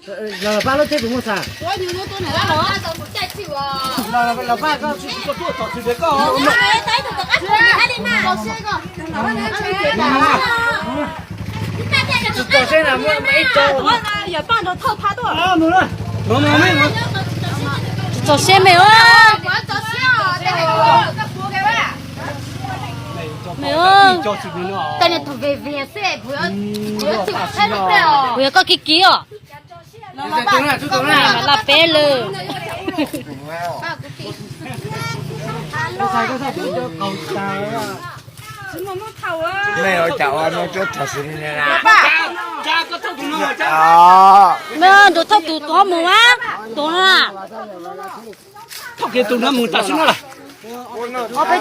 Los pab lub tsheb kuv muaj xav. Los pab koj tsis koj tuaj tom tsis koj. Tsis txog seb na muaj ib co. Tsis txog seb me os. Me os. Kuv yog koj kiv kiv os. Laj peb lawm. Me nrug thauj tus tuav mus a, tus no. Ob peb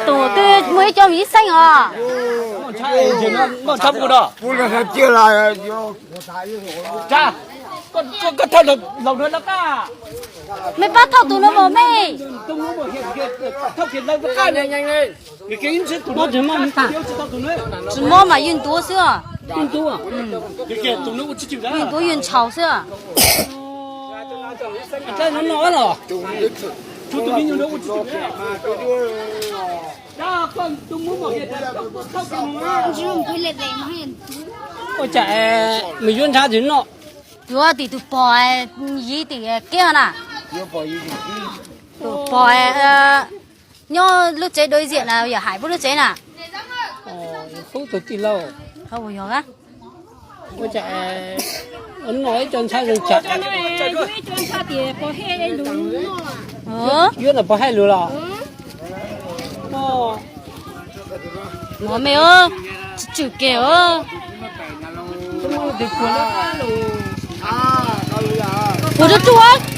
tus twb muaj ib co me ib xeeb os. Me pab thauj tus no mas me. Tsis mob mas yus ntuav xwb. Yus ntuav yus ntshaus xwb. Ua cas me yuav nrhav twg no? Yuav tim tus pog, yim tim kiab na. Tus pog nyob lub tsev dua ziam na, yawm Hais pub lub tsev na. Pub tus tij laug. Ua cas no ib co ntshav zoo tsam. Yuav no pog hais lus los? Mov me, tsis tswm kiag. Puas rau rau.